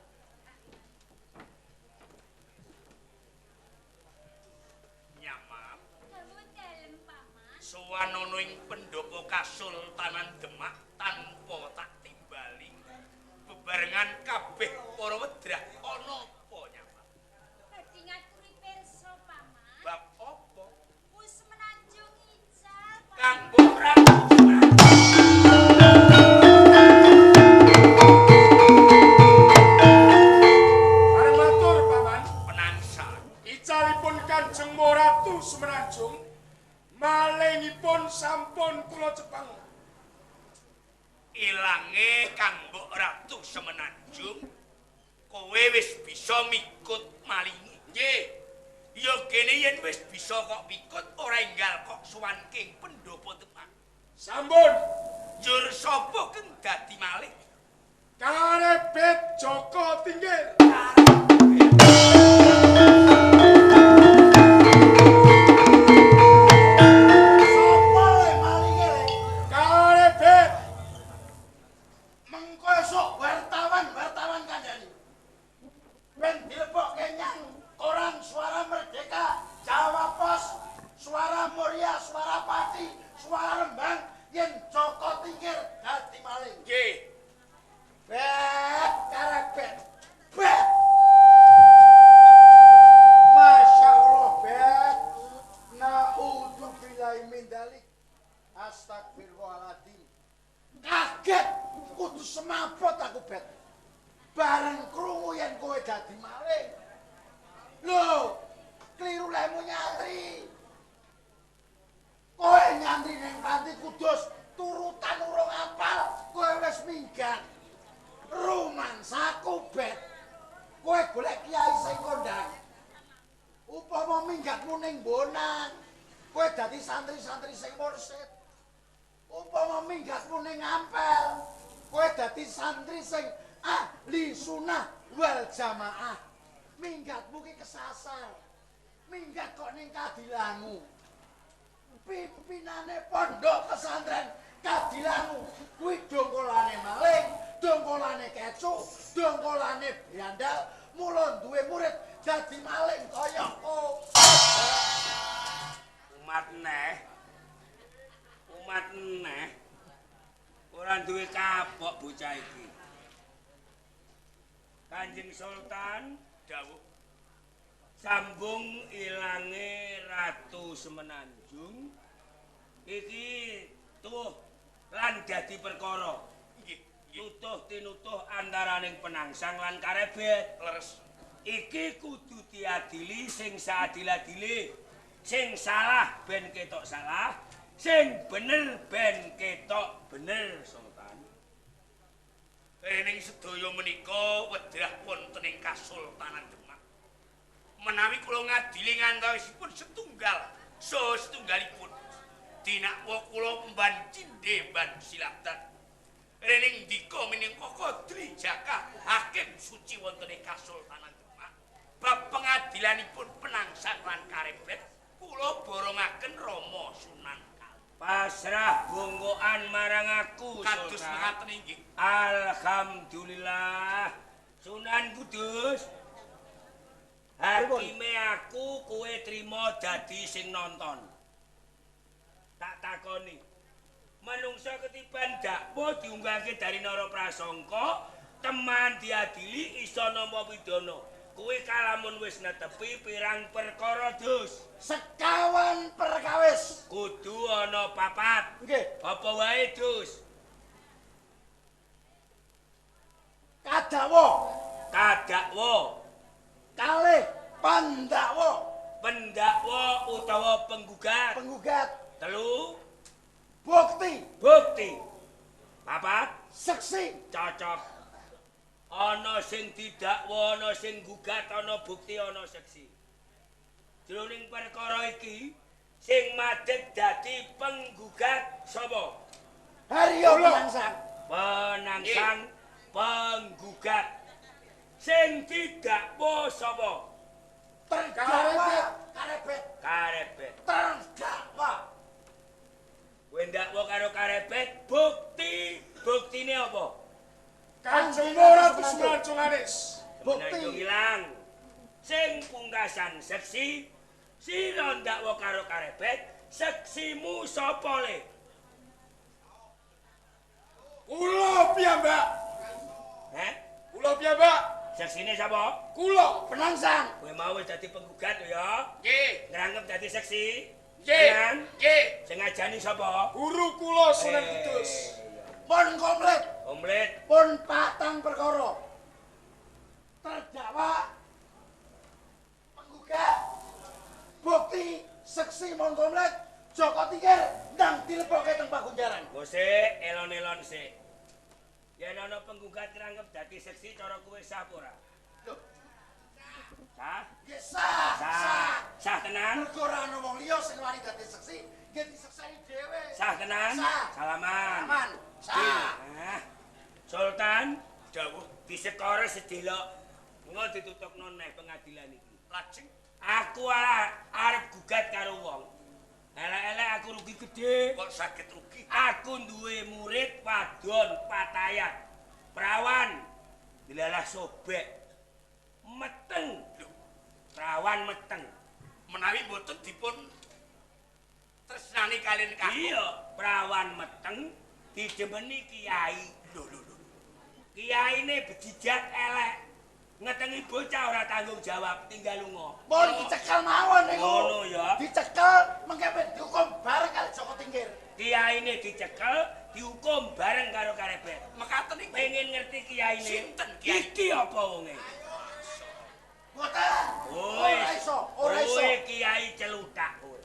Nyamap. Kamu dalem, Paman. Sowan ana ing pendopo Kasultanan Demak tanpa tak timbali. Bebarengan kabeh para wedrah ana apa nyapa? Badhe ngaturi pirsa, Paman. Bab apa? Wis Semenanjung ical, Paman. Kang Mbok Ratu Semenanjung. Bareng matur, Paman. Penangsang. Icalipun Kanjeng Ratu Semenanjung malingipun sampun kula cepeng. Ilange Kang Mbok Ratu Semenanjung, kowe wis bisa mikut malingi. Nggih. Ya kene yen wis bisa kok mikut ora enggal kok sowan king pendopo Demak. Sampun. Njur sapa kang dadi maling? Karebet Joko Tingkir. Sapa le malinge le? Karebet. Mengko esuk wartawan-wartawan kandhani. Ben dilebokke nyang koran Suara Merdeka, Jawa Pos, Suara Muria, Suara Pati, Suara Rembang yen Joko Tingkir dadi maling. Nggih. Bet karebet. Bet. Masya Allah, bet. Na'udzubillahi min dzalik. Astagfirullahaladzim. Kaget kudu semaput aku, bet. Bareng krungu yen kowe dadi maling. Lho, kliru lehmu nyantri. Kowe nyantri ning Panti Kudus, turutan urung apal, kowe wis minggat. Rumangsaku, bet. Kowe golek kiai sing kondang. Upama minggatmu ning Bonang, kowe dadi santri-santri sing mursid. Upama minggatmu ning Ampel, kowe dadi santri sing ahli sunnah wal jamaah. Minggatmu ki kesasar. Minggat kok ning Kadilangu. Pimpinane pondok pesantren Kadilangu kuwi dongkolane maling, dongkolane kecu, dongkolane brandal, mula duwe murid dadi maling kaya kowe. Umat neh. Umat neh. Ora duwe kapok bocah iki. Kanjeng Sultan Dawuh sambung ilange Ratu Semenanjung iki tuh lan dadi perkara. Nggih, nggih. Tutuh tinutuh antaraning penangsang lan karebet. Leres. Iki kudu diadili sing saadil-adile. Sing salah ben ketok salah, sing bener ben ketok bener, Sultan. Dening sedaya menika wedrah wonten ing Kasultanan Demak. Menawi kula ngadili ngantowisipun setunggal saha setunggalipun dinakwa kula mban cindhe mban silatan. Rening ndika minangka Qadri Jaka hakim suci wonten ing Kasultanan Demak. Bab pengadilanipun penangsang lan karebet kula borongaken Rama Sunan Kali. Pasrah bongkoan marang aku, Kados Sultan. mekaten inggih. Alhamdulillah. Sunan Kudus. Hakime aku kowe trimo dadi sing nonton. Tak takoni. Manungsa ketiban dakwa diunggahke dari Nara Prasangka, teman diadili iso nampa pidana. Kowe kalamun wis netepi pirang perkara, Dus. Sekawan perkawis. Kudu ana papat. Nggih. Apa wae, Dus? Kadawa, Kadakwa, kalih pandakwa, pendakwa utawa penggugat. penggugat, Telu, bukti, bukti. Papat, seksi. cocok. Ana sing didakwa, ana sing gugat, ana bukti, ana seksi. Jroning perkara iki sing madheg dadi penggugat sapa? Haryo Penangsang. Penangsang penggugat. Sing didakwa sapa? Terdakwa karebet. Karebet. Terdakwa. Kowe ndakwa karo karebet, bukti, buktine apa? Kanjeng Ratu Semenanjung Anis. Bukti. Semenanjung ilang. Sing pungkasan seksi, sira ndakwa karo karebet, Seksimu sapa le? Kula piyambak. Heh? Kula piyambak. Seksine sapa? Kula penangsang. Kowe mau wis dadi penggugat ya? Nggih. Ngrangkep dadi seksi. Nggih. Nggih. Sing ngajani sapa? Guru kula Sunan Kudus. Pun komplit. Komplit. Pun patang perkara. Terdakwa, penggugat, bukti, seksi mon komplit. Joko Tingkir ndang dilebokke teng pagunjaran. Engko sik, elon-elon sik. Yen ana penggugat ngrangkep dadi seksi cara kowe sah apa ora? Lho. Sah? Nggih sah. Sah. Sah tenan? Mergo ora ana wong liya sing wani dadi seksi, nggih disekseni dhewe. Sah tenan? Sah. Salaman. Salaman. Sah. Nah. Sultan dawuh disekore sedelok. Engko ditutupno neh pengadilan iki. Lajeng aku arep gugat karo wong. Elek-elek aku rugi gede. Kok saged rugi? Aku duwe murid wadon patayat. Prawan dilalah sobek. Meteng. Lho, prawan meteng. Menawi mboten dipun tresnani kalian kakung. Iya, prawan meteng didemeni kiai. Lho lho lho. Kiyaine bejijat elek. Ngetengi bocah ora tanggung jawab, tinggal lunga. Pun dicekel mawon niku. Ngono ya. Dicekel mengke ben dihukum bareng karo Joko Tingkir. Kiyaine dicekel, dihukum bareng karo Karebet. Mekaten iku. Pengen ngerti kiyaine. Sinten kiai? Iki apa wonge? Mboten. Ora iso, ora iso. Kowe kiai celutak kowe.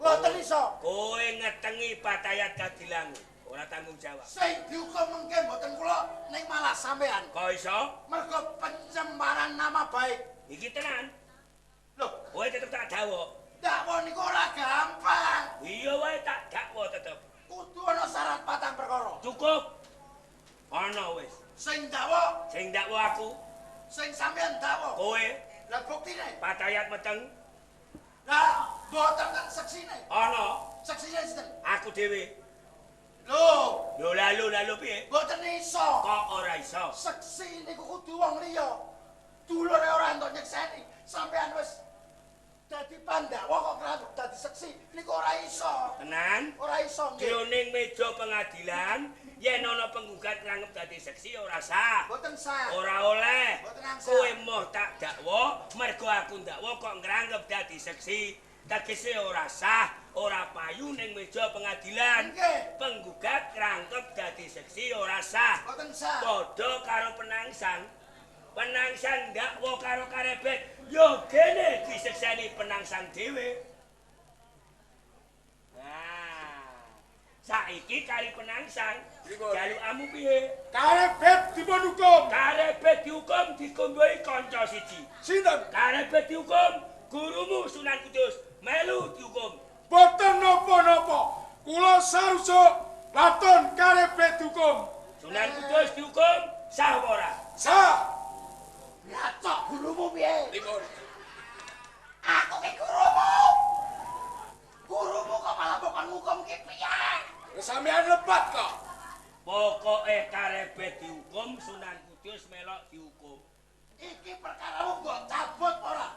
Mboten iso. Kowe ngetengi patayat kadilangu. Ora tanggung jawab. Sing dihukum mengke mboten kula ning malah sampean. Kok iso? Mergo pencemaran nama baik. Iki tenan. Lho, kowe tetep tak dakwa. Dakwa niku ora gampang. Iya wae tak dakwa tetep. Kudu ana syarat patang perkara. Cukup. Ana wis. Sing dakwa, sing dakwa aku. Sing sampean dakwa. Kowe. Lah buktine? Patayat meteng. Lah mboten kan seksine. Ana. Seksine sinten? Aku dhewe. Lho, lho lalu piye? Mboten iso. Kok ora iso? Seksi niku kudu wong liya. Dulure ora entuk nyekseni. Sampean wis dadi pandhawa kok ora dadi seksi niku ora iso. Tenan? Ora iso nggih. Jroning meja pengadilan yen ana penggugat nganggep dadi seksi ora sah. Mboten sah. Ora oleh. Mboten angsal. Kowe moh tak dakwa, mergo aku ndakwa kok nganggep dadi seksi. Tegese ora sah, ora payu ning meja pengadilan. Nggih. Penggugat ngrangkep dadi seksi ora sah. Mboten sah. Padha karo penangsang. Penangsang ndakwa karo Karebet, yo kene disekseni penangsang dhewe. Nah, saiki kari penangsang, jalukamu piye? Karebet dipun hukum. Karebet dihukum dikombohi kanca siji. Sinten? Karebet dihukum gurumu Sunan Kudus melu dihukum. Boten napa-napa. Kula sarujuk waton Karebet dihukum. Sunan Kudus dihukum sah apa ora? Sah. Nyacok gurumu piye? Pripun? Aku ki gurumu. Gurumu kok malah mbok kon ngukum ki piye? Sampeyan lepat kok. Pokoke Karebet dihukum, Sunan Kudus melok dihukum. Iki perkaramu mbok cabut ora?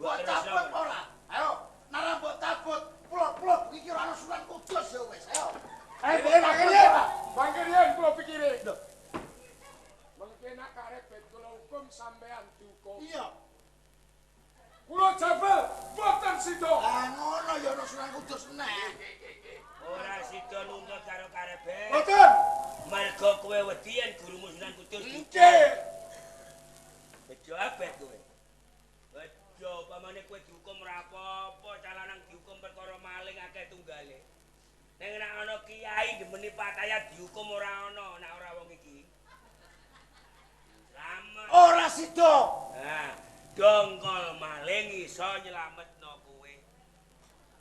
Mbok cabut ora? Ayo, nara mbok cabut. Pulo-pulo iki ora ana Sunan Kudus ya wis. Ayo. Ayo bangkir. Bangkir yen kula pikire. Lho. Mengke nak Karebet kula hukum sampean dihukum. Iya. Kula jabel boten sida. Lah ngono ya ana Sunan Kudus neh. Ora sida nuntut karo Karebet. Boten. Mergo kowe wedi yen gurumu Sunan Kudus. Nggih. Bejo abet kowe. Bejo pamane kowe dihukum ora apa-apa, calanang dihukum perkara maling akeh tunggale. Ning nek ana kiai demeni patayat dihukum ora ana nek ora wong iki. Slamet. Ora sida. Nah, dongkol maling iso nyelametno kowe.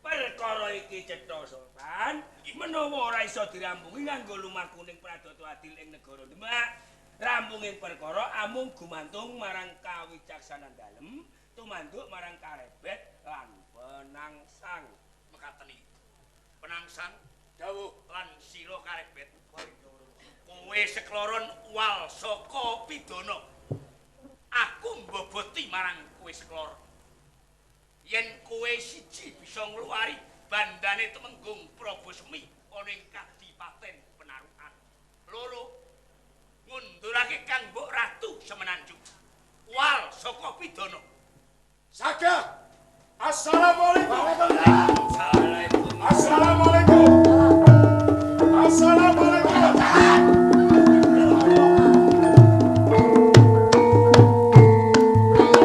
Perkara iki cetha Sultan, menawa ora iso dirampungi nganggo lumakuning pradata adil ing negara Demak. Rampunging perkara amung gumantung marang kawicaksanan dalem, tumanduk marang Karebet lan penangsang. Mekaten iki. Penangsang dawuh lan sira Karebet. Kowe sekloron wal saka pidana. Aku mboboti marang kowe seklor. Yen kowe siji bisa ngluwari bandane Temenggung Prabu Semi ana ing Kadipaten Penarukan. Loro, ngundurake Kang Mbok Ratu Semenanjung. Wal saka pidana. Sagah. Assalamualaikum. Waalaikumsalam. Assalamualaikum. Assalamualaikum.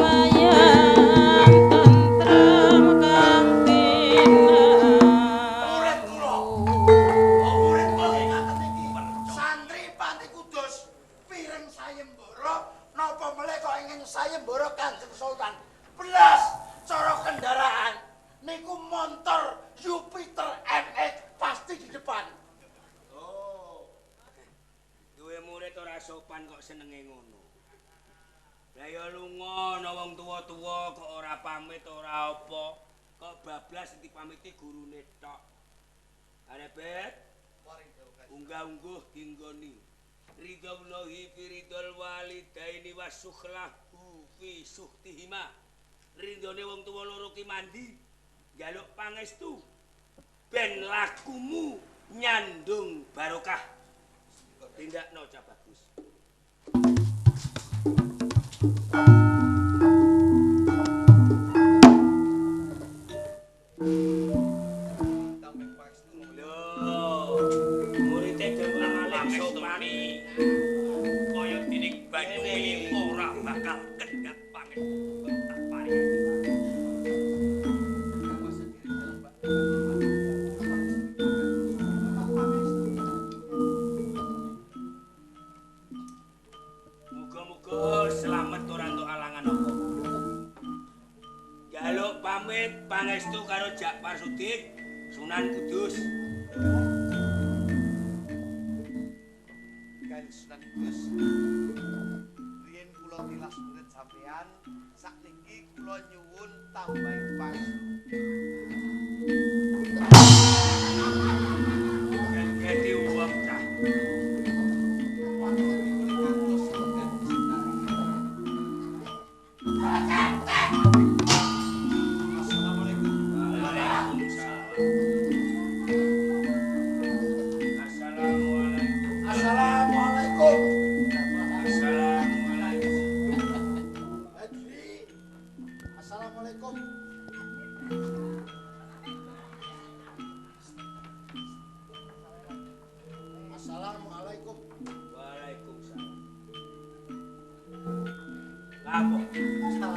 Ayam tentrem kang tinau. Murid kula. Oh, murid kula nggih ngaten iki. Santri Panti Kudus pireng sayembara napa melih kok ingin sayembara Kanjeng Sultan. Blas cara kendaraan niku montor Jupiter MX pasti di depan. Oh. Duwe murid ora sopan kok senenge ngono. Lah ya lunga ana wong tuwa-tuwa kok ora pamit ora apa. Kok bablas dipamiti gurune tok. Arebet unggah-ungguh dinggoni. Ridhallahi fi ridhol walidaini wasukhlahu fi suhtihima. Ridhone wong tuwa loro ki mandi njaluk pangestu ben lakumu nyandung barokah. Tindakno Cah Bagus. Lho, murite dhewe alim sopani. Kaya dening banyu mili ora bakal kendhat pangestu. Tak paringi. Muga-muga selamat ora entuk alangan apa. Njaluk pamit pangestu karo Jakfar Sudik, Sunan Kudus. Kanjeng Sunan Kudus. Riyen kula tilas murid sampean, sakniki kula nyuwun tambahi pangestu. Dadi wong cah. Assalamualaikum. Waalaikumsalam. Assalamualaikum. Assalamualaikum. Assalamualaikum. Badri. Assalamualaikum. Assalamualaikum. Waalaikumsalam. Lapo? Salam.